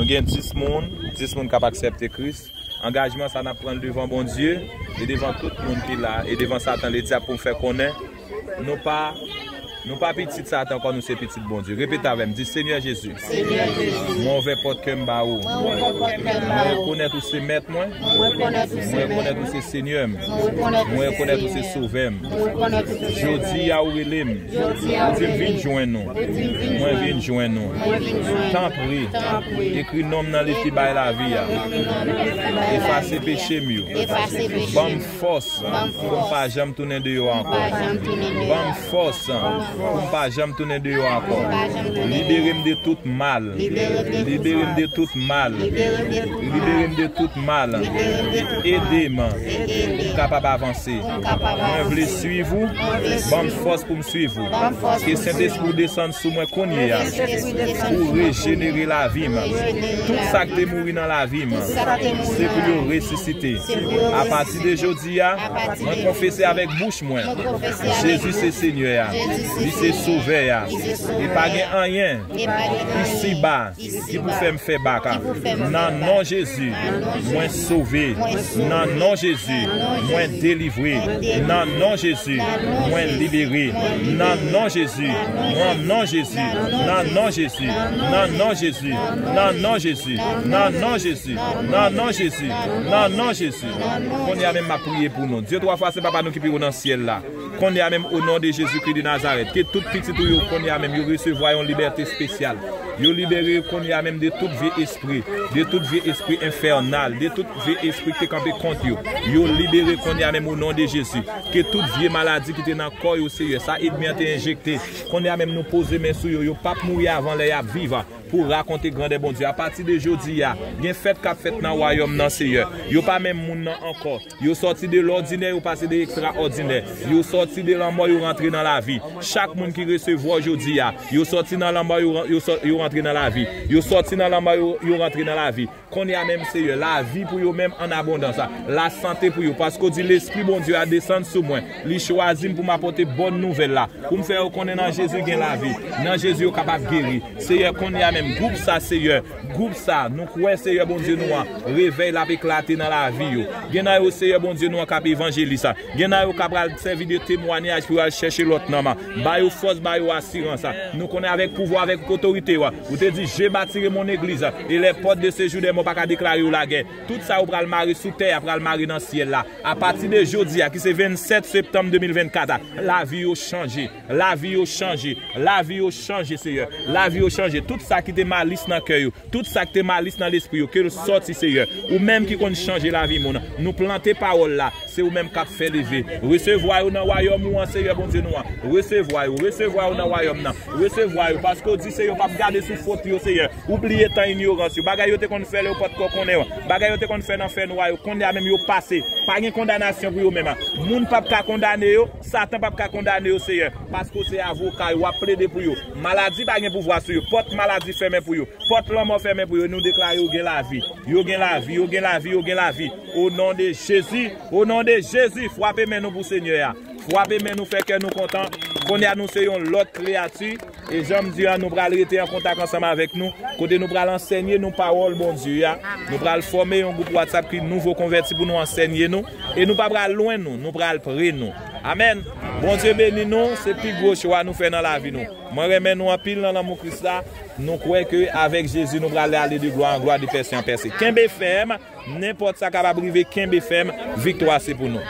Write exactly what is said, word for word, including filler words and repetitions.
Gen dis moun, dis moun k ap aksepte Kris. Angajman sa n ap pran l devan Bondye e devan tout moun ki la e devan Satan ledyab pou m fè konnen nou pa nou pa pitit Satan ankò, nou se pitit Bondye. Repete avè m, di, Senyè Jezi, Senyè Jezi, mwen ouvè pòt kè m ba ou. Mwen ouvè pòt kè m ba Mwen ou. Rekonèt ou se mèt mwen. Mwen rekonèt ou se Mwen rekonèt ou se Senyè m. Mwen rekonèt ou Mwen se rekonèt ou se Senyè m. Sovè m. Mwen rekonèt ou se Sovè m. Jodi a ou rele m. Jodi a ou Ou di m vin rele m. Jwenn ou. Ou di m vin Mwen jwenn vin ou. Jwenn ou. Mwen vin jwenn ou. Tanpri. Tanpri. Ekri non m nan liv ki bay lavi a. Ekri non m nan liv ki bay lavi a. Efase peche m yo. Efase peche m yo. Ban m fòs. Ban m fòs. Pou m pa janm tounen deyò ankò. Ban m fòs pou m pa janm tounen deyò ankò. Libere m de tout mal. Libere m de tout mal. Libere m de tout mal. Ede m pou m kapab avanse. Mwen vle swiv ou. Ban m fòs pou m swiv ou. Ke Sentespri w desann sou mwen kounye a. Pou rejenere lavi m. Tout sa k te mouri nan lavi m, se pou yo resisite. Apati de jodi a, mwen konfese avèk bouch mwen, Jezi se Senyè a. Li se Sovè a. E pa gen anyen isiba ki pou fè m fè bak. Nan non Jezi, mwen sove. Nan non Jezi, mwen delivre. Nan non Jezi, mwen libere. Nan non Jezi, nan non Jezi, nan non Jezi, nan non Jezi, nan non Jezi, nan non Jezi, nan non Jezi, nan non Jezi. Kounye a menm m ap priye pou nou. Dye twa fwa sen, Papa nou ki pi wo nan syèl la. Kounye a menm, o non de Jezikri de Nazarèt, ke tout pitit ou yo kounye a menm, yo resevwa yon libète espesyal. Yo libere yo kounye a menm de tout vye espri, de tout vye espri enfènal, de tout vye espri ki te kanpe kont yo. Yo libere kounye a menm, o non de Jezi. Ke tout vye maladi ki te nan kò yo, Seyè, sa ènmi an te enjekte, kounye a menm nou poze men sou yo, yo p ap mouri avan lè y ap viv. Pou rakonte grandè Bondye. Apati de jodi a, gen fèt k ap fèt nan wayòm nan, Seyè. Yo pa menm moun nan ankò. Yo sòti de lòdinè, yo pase de ekstraòdinè. Yo sòti de lanmò, yo rantre nan lavi. Chak moun ki resevwa w jodi a, yo sòti nan lanmò, yo, yo, sò- yo rantre nan lavi. Yo sòti nan lanmò, yo, yo rantre nan lavi. Kounye a menm, Seyè, lavi pou yo menm an abondans. Lasante pou yo, paske w di, Lespri Bondye a desann sou mwen. Li chwazi m pou m apòte bòn nouvèl la. Pou m fè yo konnen nan Jezi gen lavi. Nan Jezi yo kapab geri. Seyè, kounye a menm, gwoup sa, Seyè, gwoup sa, nou kwè, Seyè Bondye nou an, revèy l ap eklate nan lavi yo. Gen nan yo, Seyè Bondye nou an, k ap evanjelis. Gen nan yo k ap al sèvi de temwayaj pou yo al chèche lòt nanm. Ba yo fòs, ba yo asirans. Nou konnen avèk pouvwa, avèk otorite w, ou te di, Je bâtirai mon église, et les portes de séjour des morts pa ka deklare yo lagè. Tout sa yo pral mare sou tè a pral mare nan syèl la. Apati de jodi a, ki se vennsèt septanm de mil vennkat a, lavi yo chanje. Lavi yo chanje. Lavi yo chanje, Seyè. Lavi yo chanje. Tout sa ki te malis nan kè yo, tout sa ki te malis nan lespri yo, ke l sòti, Seyè. Ou menm ki konn chanje lavi moun. Nou plante pawòl la. Se ou menm k ap fè leve. Resevwa yo nan wayòm ou an, Seyè Bondye nou an. Resevwa yo, resevwa yo nan wayòm nan. Resevwa yo, paske w di, Seyè, w p ap gade sou fot yo, Seyè. Ou bliye tan inyorans yo. Bagay yo te konn fè lè yo pòtkò konnen yo. Bagay yo te konn fè nan fènwa yo. Kounye a menm yo pase. Pa gen kondanasyon pou yo menm. Moun p ap ka kondane yo. Satan p ap ka kondane yo, Seyè. Paske w se avoka yo. W ap plede pou yo. Maladi pa gen pouvwa sou yo. Pòt maladi fèmen pou yo. Pòt lanmò fèmen pou yo. Nou deklare yo gen lavi. Yo gen lavi, yo gen lavi, yo gen lavi. O non de Jezi, o non de Jezi, frape men nou pou Senyè a. Frape men nou, fè kè nou kontan. Kounye a nou se yon lòt kreyati. E jan m di a, nou pral rete an kontak ansanm avèk nou. Kote nou pral ansèye nou pawòl Bondye a. Nou pral fòme yon gwoup WhatsApp ki nouvo konvèti pou nou ansèye nou. E nou pa pral lwen nou, nou pral pre nou. Amèn. Bondye beni nou, se pi gwo chwa nou fè nan lavi nou. Mwen renmen nou anpil nan lanmou Kris la. Nou kwè ke avèk Jezi nou pral ale de glwa an glwa, de pèse an pèse. Kenbe fèm, nenpòt sa kapab rive, kenbe fèm, viktwa se pou nou.